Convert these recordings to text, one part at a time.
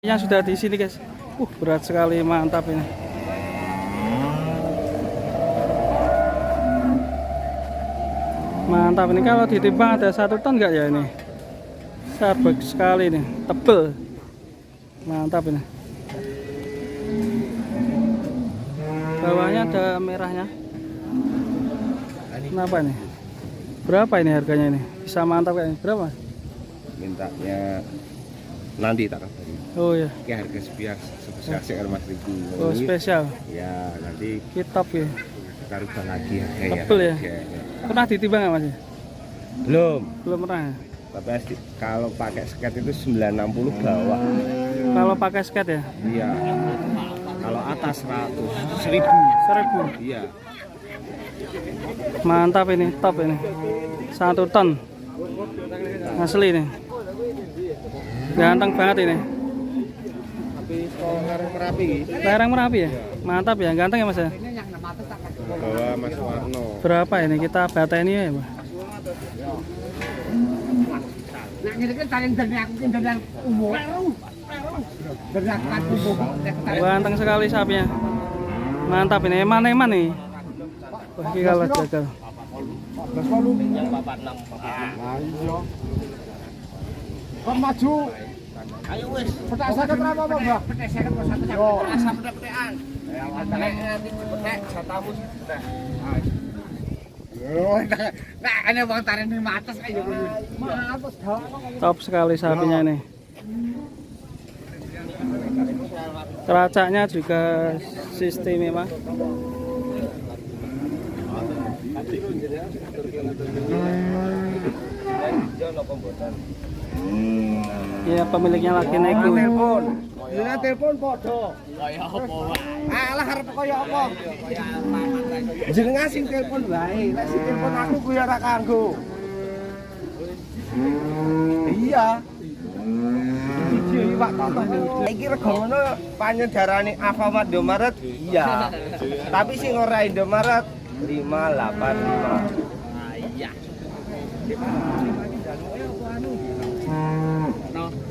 Yang sudah di sini guys. Berat sekali, mantap ini. Mantap ini, kalau ditimbang ada 1 ton nggak ya ini? Sabek sekali ini, tebel. Mantap ini. Bawahnya ada merahnya. Kenapa ini? Berapa ini harganya ini? Bisa mantap kayaknya. Berapa? Mintanya nanti tak kabari. Oh ya. Ini harga spesial spesial sih Mas Riki. Oh, spesial. Ya, nanti Kitab ya. Kita rubah lagi harganya. Tebel ya? Ya. Pernah ditimbang nggak, Mas? Belum. Belum pernah ya? Tapi kalau pakai sket itu 960 bawah. Kalau pakai sket ya? Iya. Kalau atas 100, 1000. 1000. Iya. Mantap ini, top ini. 1 ton. Asli ini. Ganteng banget ini. Tapi lereng Merapi. Lereng Merapi ya? Mantap ya, ganteng ya, Mas ya? Bawa Mas Warno. Berapa ini? Kita bateni ya, Pak? Nek ngene iki saling dene aku ki dene umur. Dene aku kan umur. Ganteng sekali sapinya. Mantap ini, eman-eman nih. Wah, ini kalau jagal. Yang 46. Lah iya. Kon maju. Ayo wis. Petak 50 ora apa-apa, Mbah. Petak 50 kok satu. Yo. Rasa petek-petekan. Nek nanti dipetek jatahmu sing dipetek. Yo, nek ana wong tarene 500 ayo kuwi. 500 gak. Top sekali sapinya ini. Teracaknya juga istimewa. Ya, pemiliknya lagi nego. Telepon. Dina telepon padha. Kaya apa wae. Alah arep kaya apa. Jenengan sing telepon wae, nek sing telepon aku kuwi ora kanggo. Iya. Iki iwak totok. Iki rega ngono pancen darane Alfamart Indomaret. Iya. Tapi sing ora Indomaret 585.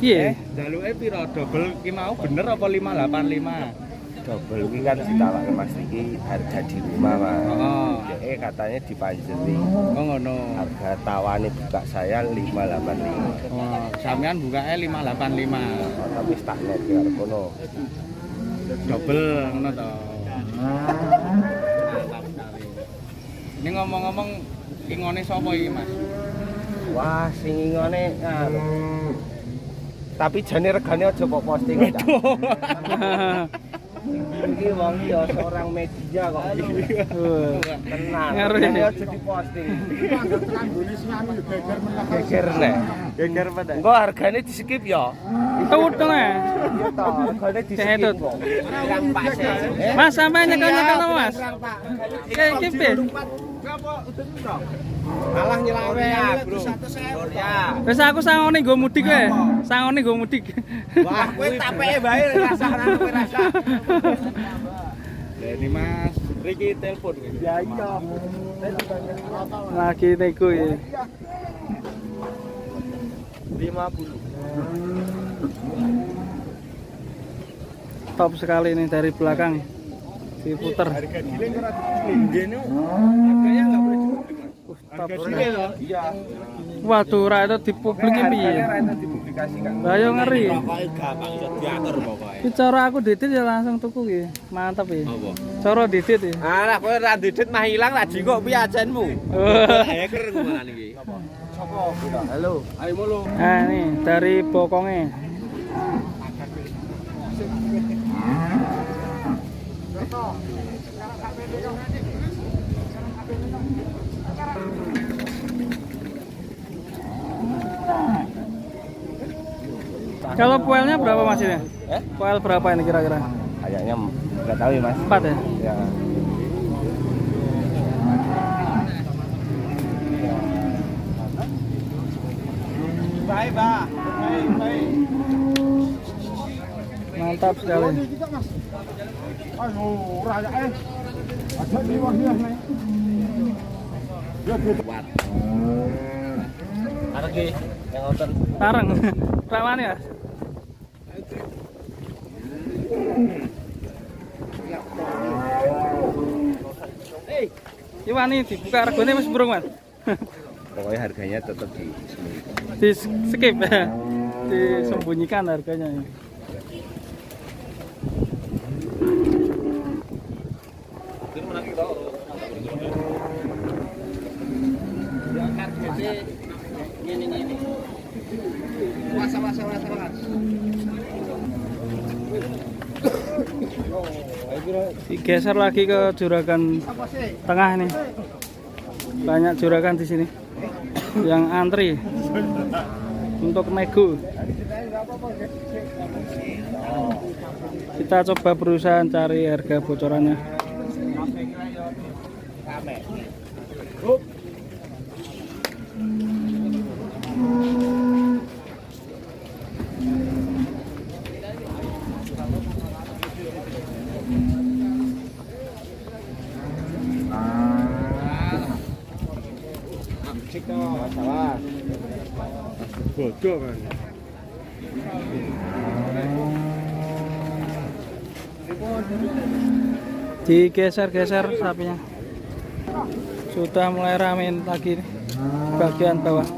Iya. Jaluke piro? Double ki mau bener apa 585? Double iki kan ditawakke Mas Riki harga di rumah, Mas. Heeh. Dhek katanya dipanjeri. Oh ngono. Harga tawane buka saya 585. Oh, sampean bukake 585. Oh, tapi tak net karo kono. Double ngono to. Mantap sekali. Ini ngomong-ngomong ingone sapa iki, Mas? Wah, sing ingone anu. Tapi jane regane aja kok posting. Cak. Iki wong ya seorang media kok. Tenang. Ngeri. Regane aja diposting. Geger nek. Geger pada. Engko hargane di skip ya. Tut ya. Iya toh, regane di skip Kehetut. kok. Mas, sampai nyekel-nyekel apa, Mas? Kayak iki piye? Alah nyelawe, Bro. Wis aku sangone nggo mudik kowe. Sangone nggo mudik. Wah, kowe tapeke wae rasa ora kowe rasa. Lah ini Mas, Riki telepon. Ya iya. Lagi nego ya. 50. Top sekali ini dari belakang. Diputer. Harga giling ora dipublik. Harganya enggak boleh dipublik, Mas. Top Harga sekali. giling toh? Iya. Waduh, ra itu dipublik iki piye? Hargane ra itu dipublikasikan. Lah yo ngeri. Pokoke gampang iso diatur pokoke. Iki cara aku didit ya langsung tuku iki. Mantap ya. Apa? Cara didit ya. Alah kowe ora ndedit mah ilang lah jingkok piye ajenmu. Hacker ngono iki. Halo. Ayo mulu. Nah, ini dari bokongnya. Kalau poelnya berapa Mas ini? Eh? Poel berapa ini kira-kira? Kayaknya enggak tahu ya, Mas. 4 ya? Ya. Baik, Pak. Baik, baik. Mantap sekali. Ayo ora ya eh. Aja liwat ya nek. Arek iki yang ngoten. Tareng. Rawan ya? Iki wani dibuka regane wis burung, Mas. Pokoknya harganya tetap di Di skip ya. Disembunyikan harganya ini. Digeser lagi ke juragan tengah nih. Banyak juragan di sini yang antri untuk nego. Kita coba berusaha cari harga bocorannya. Bodoh kan. Digeser-geser sapinya. Sudah mulai rame lagi nih, bagian bawah.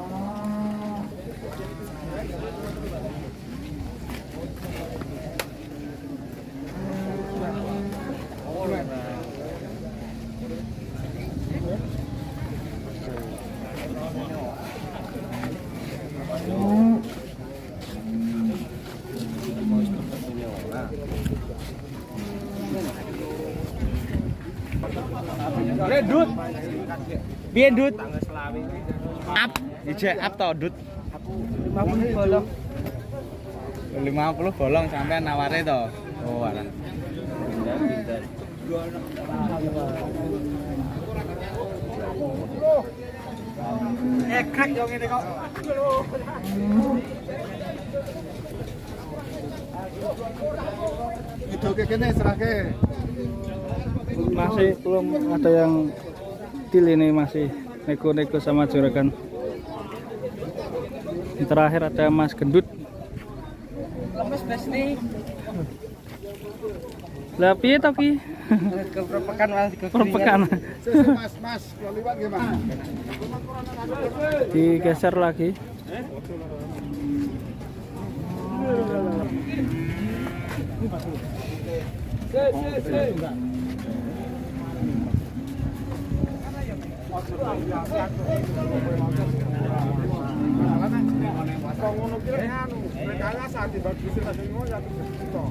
Dut. Piye, Dut? Up, ijek up to, Dut. 50 bolong. 50 bolong sampean naware to. Oh, alah. Ekrek yo ngene kok. Itu kene serahke. Masih belum ada yang deal ini, masih nego-nego sama juragan. Yang terakhir ada Mas Gendut. Lemes Besni. Lah piye to ki? Kepropekan Mas. Perpekan. Mas, Mas, kalau liwat gimana? Digeser lagi. Kok ngono ki lek anu, rekayasa dibagusin lagi ngono ya to.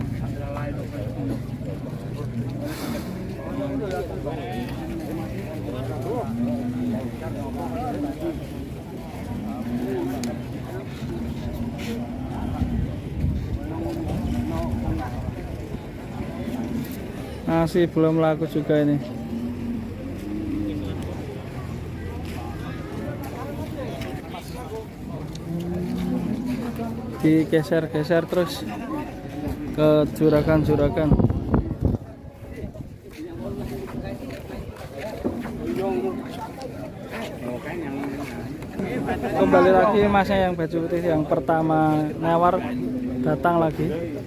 Masih belum laku juga ini. Digeser-geser terus ke juragan-juragan. Kembali lagi masnya yang baju putih yang pertama nawar datang lagi.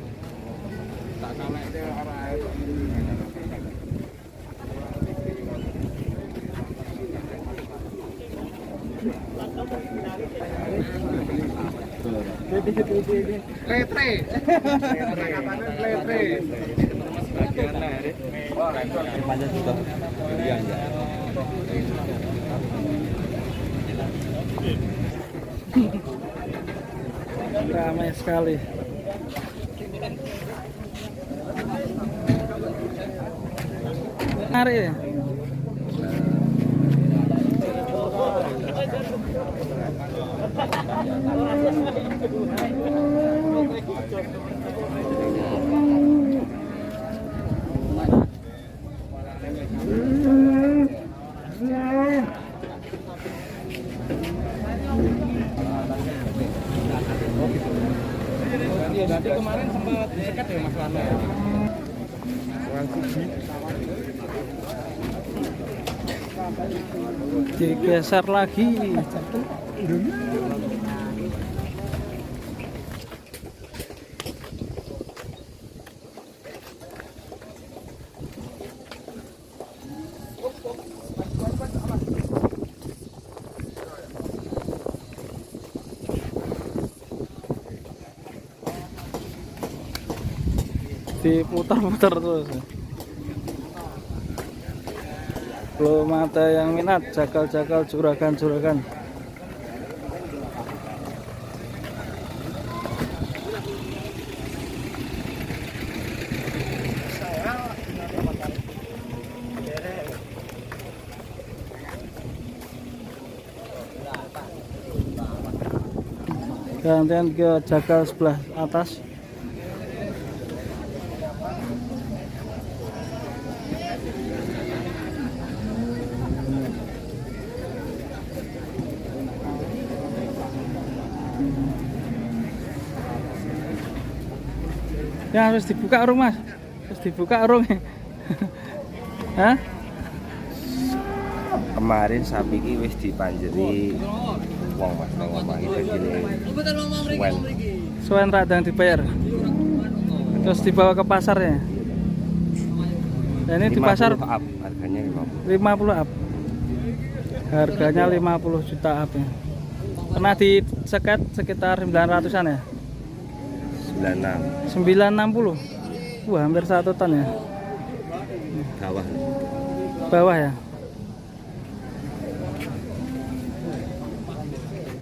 Letre. Katanya letre. Ramai sekali. Menarik ya. Berarti kemarin sempat disekat ya Mas Warno ya? Digeser lagi. Diputar-putar terus. Belum ada yang minat, jagal-jagal juragan-juragan. Gantian ke jagal sebelah atas. Ya harus dibuka urung, Mas. Harus dibuka urung. Hah? Kemarin sapi iki wis dipanjeri wong Mas nang omah iki dadine suwen. Suwen radang dibayar. Terus dibawa ke pasar ya. Dan ini di pasar 50 up, harganya 50. 50 up. Harganya 50 juta up ya. Pernah diseket sekitar 900-an ya? 96 960. Wah, hampir 1 ton ya. bawah. Bawah ya.